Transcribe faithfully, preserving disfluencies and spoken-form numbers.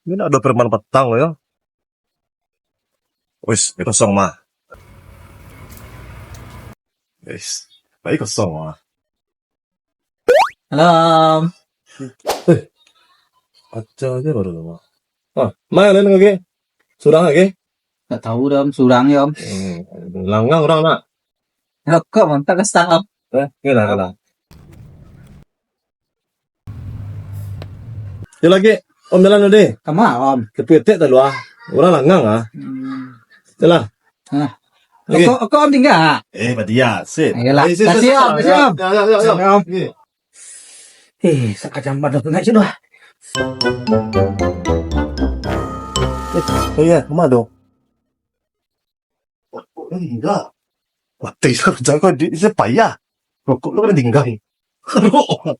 Ini ado preman patang lo yo. Wis, kosong mah. Wis, baik kosong mah. Halo, Om. Eh, aca aja baru tu, Mak. Ah, mana lain lagi? Surang lagi? Tak tahu dah, Om. Surang ya, Om. Hmm, langang urang nak. Rokok, Om. Tak kesang, Om. Eh, kena, kena. Yo lagi, Om jalan dulu. Kama, Om? Kepetek tak luah. Urang langang ah. Hmm. Yalah. Hah. Oke. Rokok, rokok Om tinggal? Eh, badia, sit. Iyalah. Eh, sit, sit, kasih, sit, Om, sit, kasih, Om. Ya, ya, ya, ya. Kasih, Om. Oke. Eh, sakajam badan tu naik sudah. Eh, oh iya, kama tu? Rokok tu tinggal. Mati, jangan kau di, di payah. Rokok tu kan tinggal. Rokok.